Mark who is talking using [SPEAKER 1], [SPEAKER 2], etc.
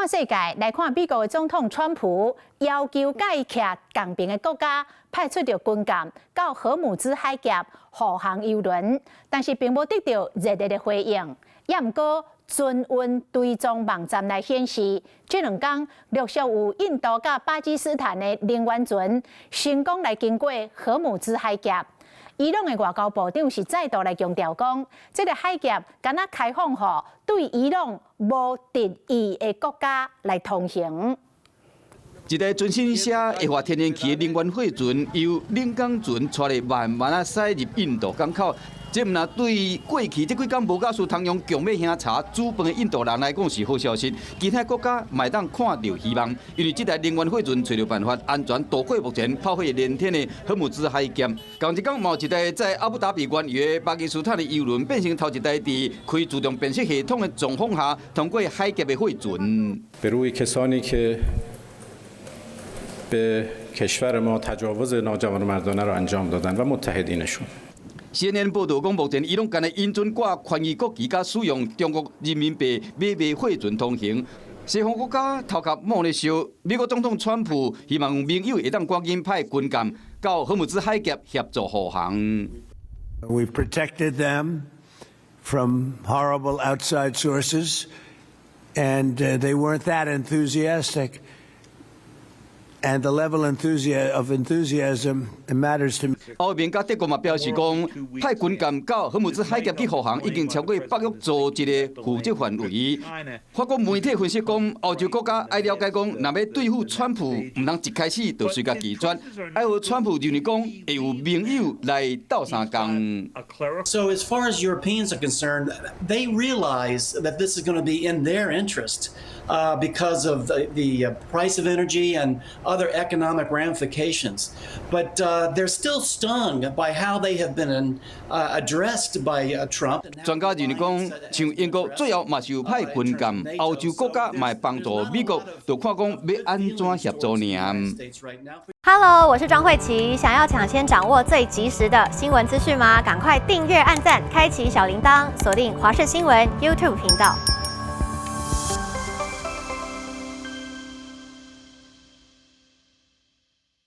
[SPEAKER 1] 看世界，來看美國的總統川普要求佮伊徛仝爿的國家派出著軍艦到荷姆茲海峽護航油輪，但是並無得著熱烈的回應。也毋過，船運追蹤網站來顯示，這兩工陸續有印度佮巴基斯坦的能源船成功來經過荷姆茲海峽。伊朗的外交部長是再度來強調講，這个海峽敢若開放予對伊朗無敵意的國家來通行。
[SPEAKER 2] 一台全新寫液化天然氣的能源貨船，由領港船帶來慢慢仔駛入印度港口。這毋但對過去這幾工無夠事通用強欲兄茶煮飯的印度人來講是好消息，其他國家嘛會當看著希望，因為這台能源貨船揣著辦法安全渡過目前炮火連天的荷姆茲海峽。仝一工嘛有一台載阿布達比原油的巴基斯坦的油輪，變成頭一台佇開自動辨識系統的狀況下通過海峽的貨船。
[SPEAKER 3] به روی کسانی که به کشور ما تجاوز ناجوانمردانه را انجام دادن و متحدینشون.
[SPEAKER 2] CNN 報導講，目前伊朗干焦允准掛寬裕國旗佮使用中國人民幣買賣貨船通行。西方國家頭殼冒咧燒，美國總統川普希望盟友會當趕緊派軍艦到荷姆茲海峽協助護航。
[SPEAKER 4] We've protected them from horrible outside sources, and they weren't that enthusiastic. And the level of enthusiasm matters to me.
[SPEAKER 2] 歐盟佮德國嘛表示講，派軍艦到荷姆茲海峽去護航，已經超過北約組織的負責範圍。法國媒體分析講，歐洲國家愛了解講，若欲對付川普，毋通一開始就隨共拒絕，愛予川普認為講會有盟友來鬥相共。
[SPEAKER 5] So as far as Europeans are concerned, they realize that this is going to be in their interest because of the price of energy and other economic ramifications. But they're still stung by how they have been addressed by Trump.
[SPEAKER 2] 專家認為講，像英國最後嘛是有派軍艦，歐洲國家嘛會幫助美國，就看講欲按怎協助爾。
[SPEAKER 6] Hello，我是莊慧琪，想要搶先掌握最及時的新聞資訊嗎？趕快訂閱、按讚、開啟小鈴鐺，鎖定華視新聞 YouTube 頻道。